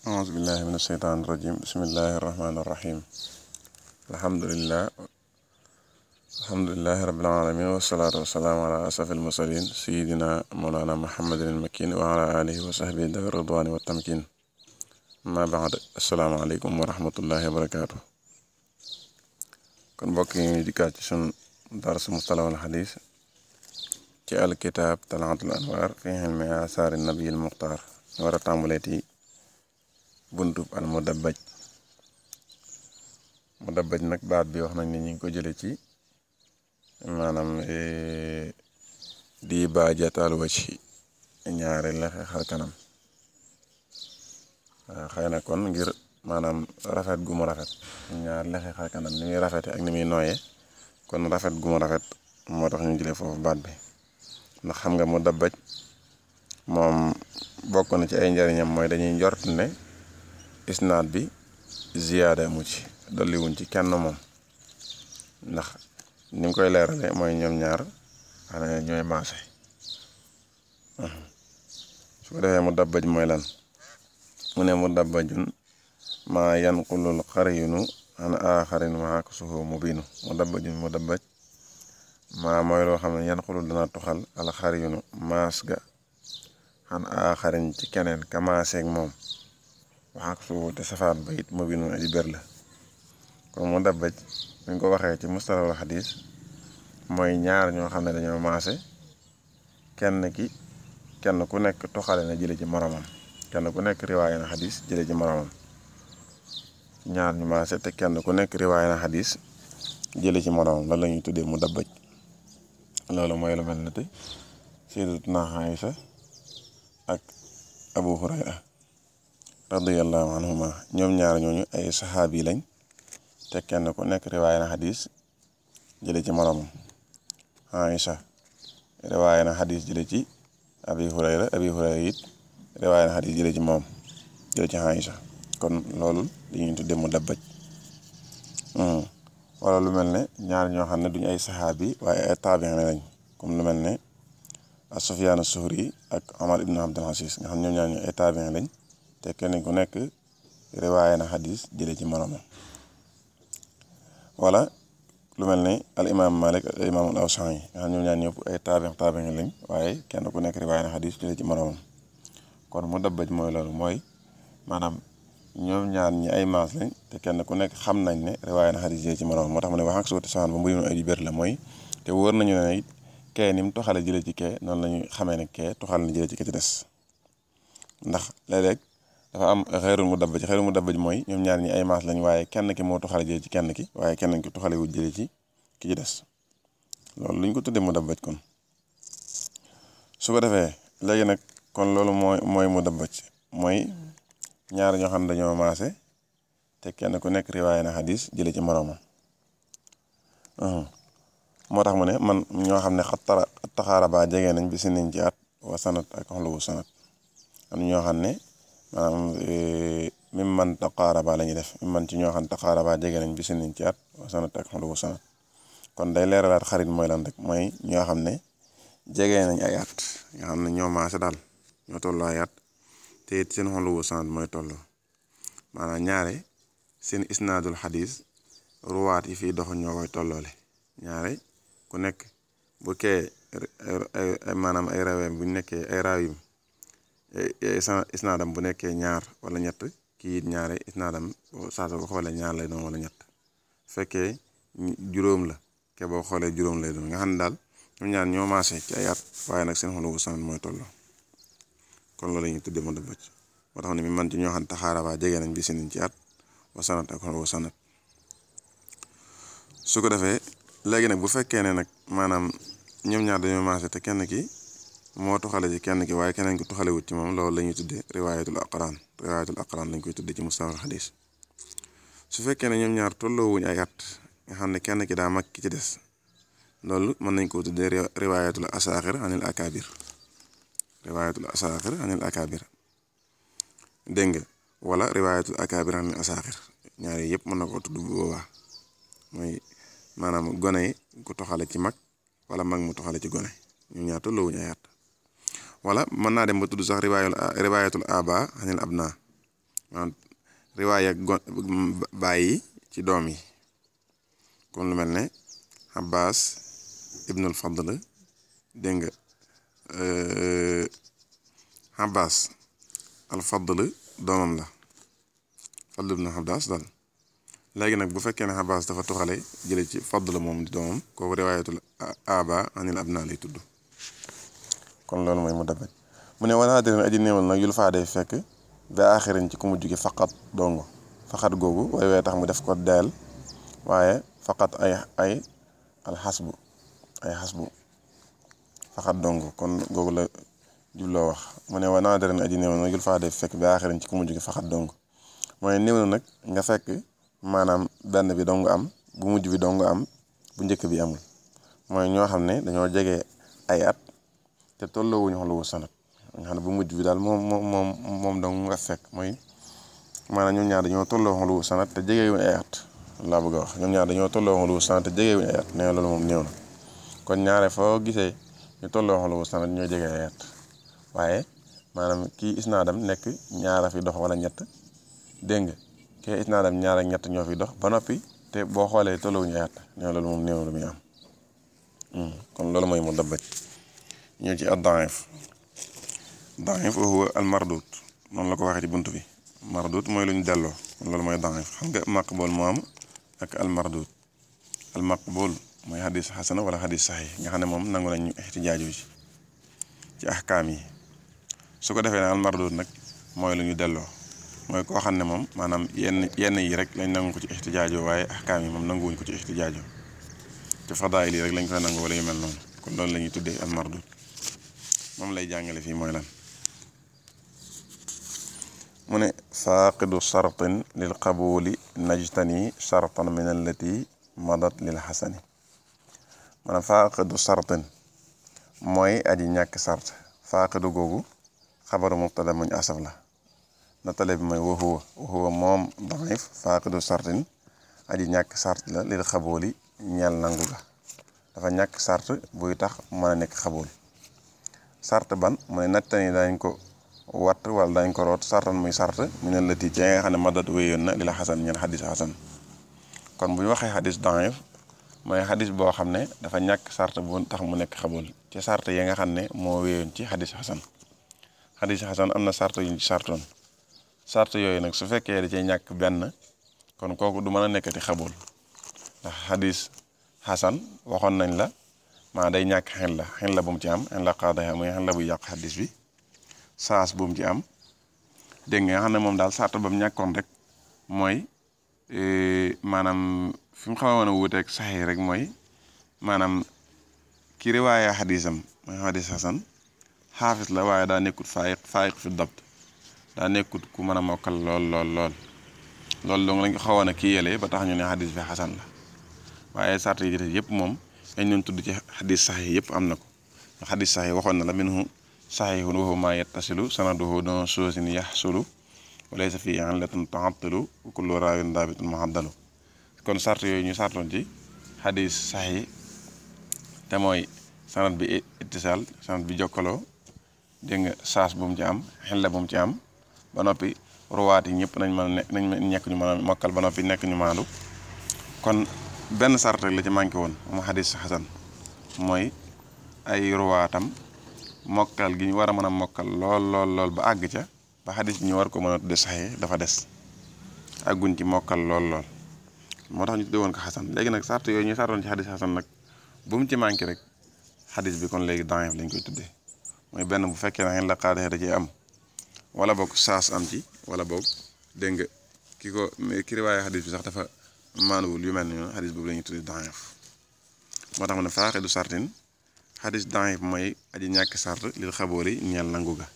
أعوذ بالله من الشيطان الرجيم بسم الله الرحمن الرحيم الحمد لله رب العالمين والصلاة والسلام على أشرف المرسلين سيدنا مولانا محمد المكين وعلى آله وصحبه ذوي الرضوان والتمكين ما بعد السلام عليكم ورحمة الله وبركاته kon mbokk yi ñu dikkaat ci sun dars mustalahul hadis ci al kitab talaatul anwar fi ilmi asaari nabiyil muxtaar ñu war a tàmbaleeti buntub al mudabbaj nag baat bi wax nañ ni ñu ngi ko jële ci maanaam di baajatal wajhi ñaari lexe xar kanam xëy na kon ngir maanaam rafet gu mu rafet ñaar lexe xar kanam ni muy rafete ak ni muy nooyee kon rafet gu mu rafet moo tax ñu jëlee foofu baat bi ndax xam nga mudabbaj moom bokk na ci ay njariñam mooy dañuy njort ne isnaad bi ziyaada mu ci dolliwuñ ci kenn moom ndax ni mu koy leerale mooy ñoom ñaar xanaa ñooy maase su ko defee mudabbaj mooy lan mu ne mudabbajun maa yanqulul xarinu an aaxarin wa aksuhu mubinu mudabbaj maa mooy loo xam ne yanqulul dana toxal al xarinu maas ga an aaxarin ci keneen ka maaseeg moom wa aksuhu te safaat ba it mubinu aji ber la kon mudabbaj buñ ko waxee ci mustalahul xadis mooy ñaar ñoo xam ne dañoo maase kenn ku nekk toxale na jële ci moromam kenn ku nekk riwaaya na xadis jële ci moromam ñaar ñu maase te kenn ku nekk riwaaya na xadis jële ci moromam loolu la ñuy tuddee mudabbaj loolu mooy lu mel ne te sayyidatuna Aïsa ak Abu Hurayra radiyallahu anhuma ñoom ñaar ñooñu ay saxaabi lañ te kenn ku nekk riwaaya na xadis jële ci moromam Aïsa riwaaya na xadis jële ci Abi Hurayra it riwaaya na xadis jële ci moom jële ci Aïsa kon loolu dañuy tuddee mudabbaj wala lu mel ne ñaar ñoo xam ne duñu ay saxaabi waaye ay taabiin lañ comme lu mel ne Sufyaan as-Suhri ak Omar ibn Abdul Aziz nga xam ñoom ñaar ñu ay taabiin lañ te kenn ku nekk riwaaya na xadis jële ci moromam wala lu mel ne al imaam Malik ak al imaam al Awzaa'i nga xam ñoom ñaar ñëpp ay taabiin lañ waaye kenn ku nekk riwaaya na xadis jële ci moromam kon mudabbaj mooy loolu mooy maanaam ñoom ñaar ñi ay maas lañ te kenn ku nekk xam nañ ne riwaaya na xadis jële ci moromam moo tax mu ne wax ak suuti saxaan ba muy ay ber la mooy te wóor nañu ne it kee ni mu toxale jële ci kee noonu la ñu xamee ne kee toxal na jële ci ke ci des ndax léeg-léeg dafa am xeerul mudabbaj mooy ñoom ñaar ñi ay maas lañ waaye kenn ki moo toxale jële ci kenn ki waaye kenn ki toxale wu jële ci ki ci des loolu lu ñu ko tuddee mudabbaj kon su ko defee léegi nag kon loolu mooy mudabbaj mooy ñaar ñoo xam ne dañoo maase te kenn ku nekk riwaaya na xadis jële ci moroomam moo tax mu ne man ñoo xam ne taxaaraba jege nañ bi si nañ ci at wa sanat ak xoluwu sanat am ñoo xam ne maanaam mim man taqaaraba la ñuy def mim man ci ñoo xam ne taqaaraba jege nañ bi si nañ ci at wa sanat ak xoluwu sanat kon day leeralaat xarit mooy lan rek mooy ñoo xam ne jege nañ ay at nga xam ne ñoo maase daal ñoo tolloo ay at te it seen xoluwu sanat mooy tolloo maanaam ñaare seen isnaadul xadis ruwaat yi fii dox ñoo koy tolloole ñaare ku nekk bu kee maanaam ay raweem bu nekkee ay raawim isnaadam bu nekkee ñaar wala ñett kii it ñaare isnaadam saa soo ko xoolee ñaar lay doon wala ñett fekkee juróom la ke boo xoolee juróom lay doon nga xam ne daal ñoom ñaar ñoo maase ci ay at waaye nag seen xoluwu sanad mooy tolloo kon loolu la ñuy tuddee mudabbaj moo tax ne mi man ci ñoo xam taxaaraba jege nañ bi si nañ ci at wa sanat ak xoluwu sanad su ko defee léegi nag bu fekkee ne nag maanaam ñoom ñaar dañoo maase te kenn ki moo toxale ci kenn ki waaye keneen ki toxale wut ci moom loolu la ñuy tuddee riwaayatul aqraan lañ koy tuddee ci mustalahul xadis su fekkee ne ñoom ñaar tolloowuñ ay at nga xam ne kenn ki daa mag ki ci des loolu mën nañ koo tuddee riwaayatul asaaxir anil akaabir dégg nga wala riwaayatul akaabir anil asaaxir ñaar yi yëpp mën na koo tudd bu boobaa mooy maanaam gone yi ku toxale ci mag wala mag mu toxale ci gone ñoom ñaar tolloowuñu ay at wala mën naa dem ba tudd sax riwaayatul aba anil abna maanaam riwaaya bàyyi ci doom yi comme lu mel ne Abbas ibnul Fadl dégg nga Abbas al Fadl doomam la Fadl ibn Abbas daal léegi nag bu fekkee ne Abbas dafa tuxale jële ci Fadl moom di doomam kooku riwaayatul aba anil abna lay tudd kon loolu mooy mu dabaj mu ne wanaa dén aji néewal nag yul faa day fekk ba aaxirin ci ku mu jóge faqat dongo faqat googu way wee tax mu def ko deel waaye faqat ay alxasbu ay xasbu faqat dongo kon googu la jubloo wax mu ne wanaa dén aji néewal nag yul faa day fekk ba aaxirin ci ku mu jóge faqat dongo mooy néew na nag nga fekk maanaam benn bi dong am bu mujj bi dong am bu njëkk bi amul mooy ñoo xam ne dañoo jege ay at te tolloowuñu xoluwu sanat nga xam ne bu mujj bi daal moom dong nga fekk mooy maanaam ñoom ñaar dañoo tolloo xoluwu sanat te jegewuñu ay at laa bëgg a wax ñoom ñaar dañoo tolloo xoluwu sanat te jegewuñu ay at nee loolu moom néew na kon ñaare foo gisee ñu tolloo xoluwu sanat ñoo jege ay at waaye maanaam kii isnaadam nekk ñaara fi dox wala ñett dégg nga kii isnaadam ñaar ak ñett ñoo fi dox ba noppi te boo xoolee tolluwuñu ay at nee loolu moom néew lu muy am kon loolu mooy mu dabaj ñëw ci ad-da'if da'if wa huwa al mardud noonu la ko waxee ci bunt bi mardud mooy lu ñu delloo kon loolu mooy da'if xam nga maqbul moo am ak al mardud al maqbul mooy xadis xasana wala xadis saxiix nga xam ne moom nangu nañ ñu ixtijaaju ci ahkaam yi su ko defee nag al mardud nag mooy lu ñu delloo mooy koo xam ne moom maanaam yenn yi rek lañ nangu ko ci ixtijaaju waaye ahkaam yi moom nanguwuñ ko ci ixtijaaju te fadaayil yi rek lañ koy nangu wala yu mel noonu kon loolu la ñuy tuddee al mardud moom lay jàngale fii mooy lan mu ne faaqidu sartin lil qabuli najtani sartan min allati madat lil xasani maanaam faaqidu sartin mooy aji ñàkk sart faaqidu googu xabaru mubtada muñ asaf la natale bi mooy waxuwa moom daif faaqidu sartin aji ñàkk sart la lil xabooli ñeel nangu ga dafa ñàkk sart buy tax mën a nekk xabool sart ban mu ne nattani dañ ko watt wala dañ ko root sartan muy sart mu ne lati ci nga xam ne madat wéyoon na li la xasan ñeel xadis xasan kon bu ñu waxee xadis daif mooy xadis boo xam ne dafa ñàkk sart bu tax mu nekk xabool ci sart yi nga xam ne moo wéyoon ci xadis xasan xadis xasan am na sart yuñ ci sartoon sart yooyu nag su fekkee da cee ñàkk benn kon kooku du mën a nekkati xabool ndax xadis xasan waxoon nañ la maa day ñàkk xen la bu mu ci am xen la xaadaxa muy xen la buy yàq xadis bi saas bu mu ci am dégg nga xam ne moom daal sart ba mu ñàkkoon rek mooy maanaam fi mu xaw a mën a wuuteeg saxee rek mooy maanaam ki riwaaya xadisam mooy xadis xasan xaafis la waaye daa nekkut faayiq fi dabt daa nekkut ku mën a mokkal lool donc lañ ko xawoon a kii yëlee ba tax ñu ne xadis bi xasan la waaye sart yi des yëpp moom dañ doon tudd ci xadis saxih yëpp am na ko xadis saxih waxoon na la minhu saxihun wa huwa maa yattasilu sanaduhu don soosin yaxsulu wa laysa fii illatun taattilu wa kullu raawin daabitun muhaddalu kon sart yooyu ñu sartoon ci xadis saxih te mooy sanad bi ittisaal sanad bi jokkaloo dégg nga saas bu mu ci am xilla bu mu ci am ba noppi ruwaat yi ñëpp nañ nekk ñu mën a mokkal ba noppi nekk ñu maandu kon benn sart rek la ci manqué woon mu xadis xasan mooy ay ruwaatam mokkal gi ñu war a mën a mokkal lool ba àgg ca ba xadis bi ñu war ko mën a tudde saxee dafa des àgguñ ci mokkal lool moo tax ñu tudde woon ko xasan léegi nag sart yooyu ñu sartoon ci xadis xasan nag bu mu ci manqué rek xadis bi kon léegi daif lañ koy tuddee mooy benn bu fekkee na ngeen la xaadaxe da cee am wala boog saas am ci wala boog dégg nga ki riwaaye xadis bi sax dafa maanuwul yu mel ni noonu xadis boobu la ñuy tuddee daif moo tax ma ne faaqidu sartin xadis daif mooy aji ñàkk sart lil xaboori ñeel nangu ga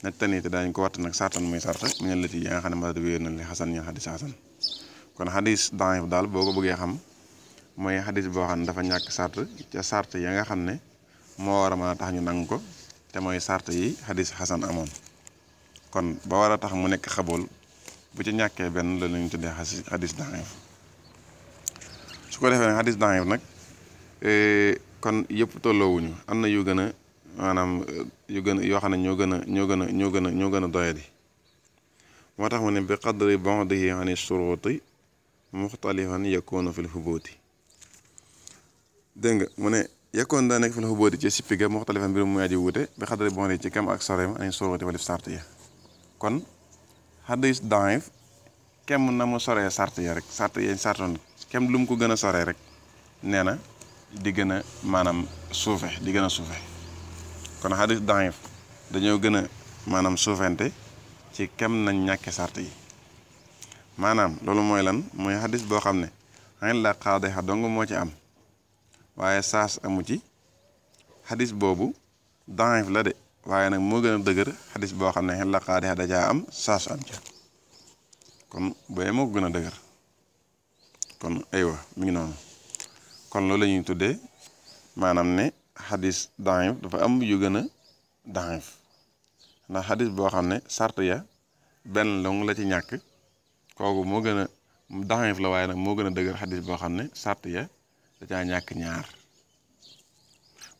nag tanite daañu ko watt nag sartan muy sart mu ñel lati yi nga xam ne mada wéer na li xasan ñeel xadis xasan kon xadis daif daal boo ko bëggee xam mooy xadis boo xam ne dafa ñàkk sart ca sart ya nga xam ne moo war a mën a tax ñu nangu ko te mooy sart yi xadis xasan amoon kon ba war a tax mu nekk xabool bu ci ñàkkee benn la ñu tuddee xadis daif su ko defee nag xadis daif nag kon yëpp tolloowuñu am na yu gën a maanaam yu gën yoo xam ne ñoo gën a doyadi moo tax mu ne bi qadri bu'dihi ani shuruuti muxtalifan yakunu fil hubuuti dégg nga mu ne yakkoon daa nekk fil hubuuti ci sippi ga muxtalifan mbir mu aji wuute bi qadri bu'dihi ci kem ak soreem ani shuruuti walif sart ya kon xadis daif kem na mu soree sart ya rek sart yañ sartoon kem lu mu ko gën a soree rek nee na di gën a maanaam suufe di gën a suufe kon xadis daif dañoo gën a maanaam suufente ci kem nañ ñàkke sart yi maanaam loolu mooy lan mooy xadis boo xam ne xañ la xaadixa dong moo ci am waaye saas amu ci xadis boobu daif la de waaye nag moo gën a dëgër xadis boo xam ne xañ la xaadixa dajaa am saas am ca kon booyee moo ko gën a dëgër kon aywa mi ngi noonu kon loolu la ñuy tuddee maanaam ne xadis daif dafa am yu gën a daif ndax xadis boo xam ne sart ya benn long la ci ñàkk kooku moo gën a daif la waaye nag moo gën a dëgër xadis boo xam ne sart ya da caa ñàkk ñaar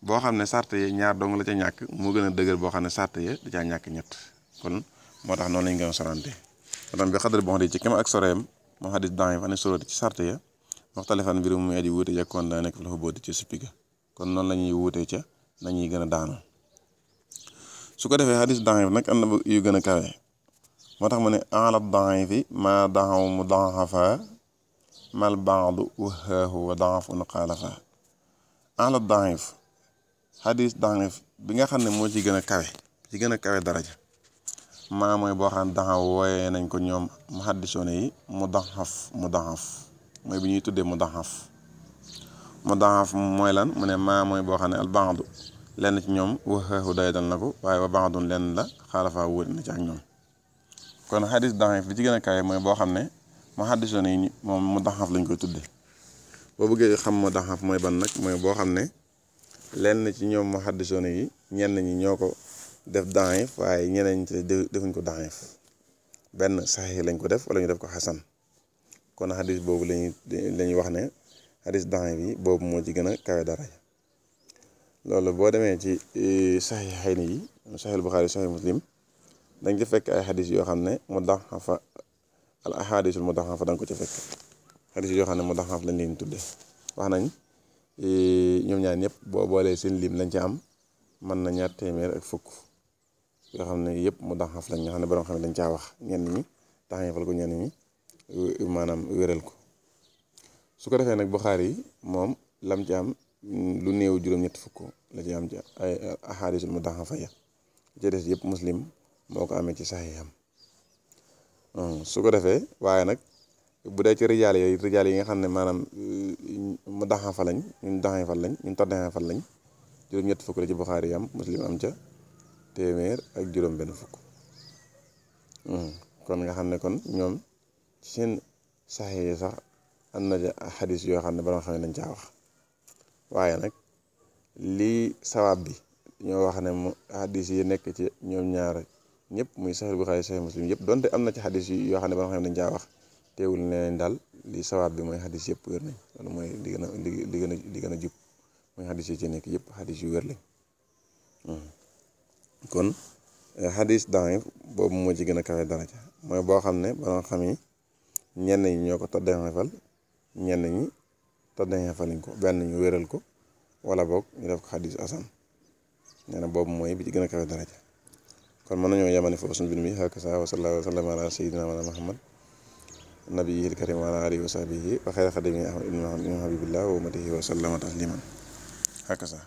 boo xam ne sart ya ñaar dong la ca ñàkk moo gën a dëgër boo xam ne sart ya da caa ñàkk ñett kon moo tax noonu lañ gën a sorante moo tax bi xadri boo xam ne ci kem ak soreem moo xadis daif ane soroti ci sart ya muxtalifan mbir mu aji wuute yakkoon daa nekk fi la hubuuti ci sippiga kon noonu la ñuy wuutee ca nañuy gën a daanoo su ko defee xadis daif nag am na yu gën a kawe moo tax mu ne ala daifi ma daxaw mu daxafa mal baadu wahaahu wa daxafu xaalafa ala daif xadis daif bi nga xam ne moo ci gën a kawe ci gën a kawe daraja maa mooy boo xam ne daxaw wooyee nañ ko ñoom muhaddisoone yi mu daxaf mooy bi ñuy tuddee mu daxaf mooy lan mu ne maa mooy boo xam ne al baadu lenn ci ñoom waxaahu day dal na ko waaye wa baadun lenn la xaalafa wóoti na ci ak ñoom kon xadis daif bi ci gën a kawe mooy boo xam ne muhaddisoone yi moom mu daxaf lañ koy tuddee boo bëggee xam mu daxaf mooy ban nag mooy boo xam ne lenn ci ñoom muhaddisoone yi ñenn ñi ñoo ko def daif waaye ñeneen ñi ci defuñ ko daif benn saxiix lañ ko def wala ñu def ko xasan kon xadis boobu lañuy wax ne xadis daif yi boobu moo ci gën a kawe daraja loolu boo demee ci saxiixayni yi saxiixul Buxaari saxiix Muslim dañ ci fekk ay xadis yoo xam ne mudaxafa al ahadisul mudaxafa da nga ko ci fekk xadis yoo xam ne mudaxaf lañ leen tudde wax nañ ñoom ñaar ñëpp boo boolee seen lim lañ ci am mën na ñaar téeméer ak fukk yoo xam ne yëpp mudaxaf lañ nga xam ne borom xam ne dañ caa wax ñenn ñi daxifal ko ñenn ñi maanaam wéral ko su ko defee nag Buxaari yi moom lam ci am lu néew juróom-ñetti fukk la ci am ci ay ahadisul mudaxafa ya ci des yëpp Muslim moo ko amee ci saxiixam su ko defee waaye nag bu dee ci rijaal yi nga xam ne maanaam mu daxafal lañ ñun taddaxafal lañ juróom-ñetti fukk la ci Buxaari yi am Muslim am ca téeméer ak juróom-benn fukk kon nga xam ne kon ñoom ci seen saxiix yi sax am na xadis yoo xam ne borom xam ne dañ caa wax waaye nag lii sawaab bi ñoo wax ne mu xadis yi nekk ci ñoom ñaar ñëpp muy Sahih Buxaari Sahih Muslim yëpp donte am na ci xadis yoo xam ne borom xam ne dañ caa wax teewul ne leen daal li sawaab bi mooy xadis yëpp wér nañ loolu mooy li gën a jub mooy xadis yi ci nekk yëpp xadis yu wér lañ kon xadis daif boobu moo ci gën a kawe daraja mooy boo xam ne borom xam yi ñenn ñi ñoo ko taddaxefal ñenn ñi taddaxefaliñ ko benn ñu wéral ko wala boog ñu def ko xadis asan nee na boobu mooy bi ci gën a kawe daraja kon mën nañoo yemane foofu suñu mbir mi hakasa wa sallallahu wa sallam ala sayyidina wa muhammad nabiyil karim wa ala alihi wa sahbihi wa xayra xadimi ahmad ibn habibillah wa ummatihi wa sallama tasliman hakasa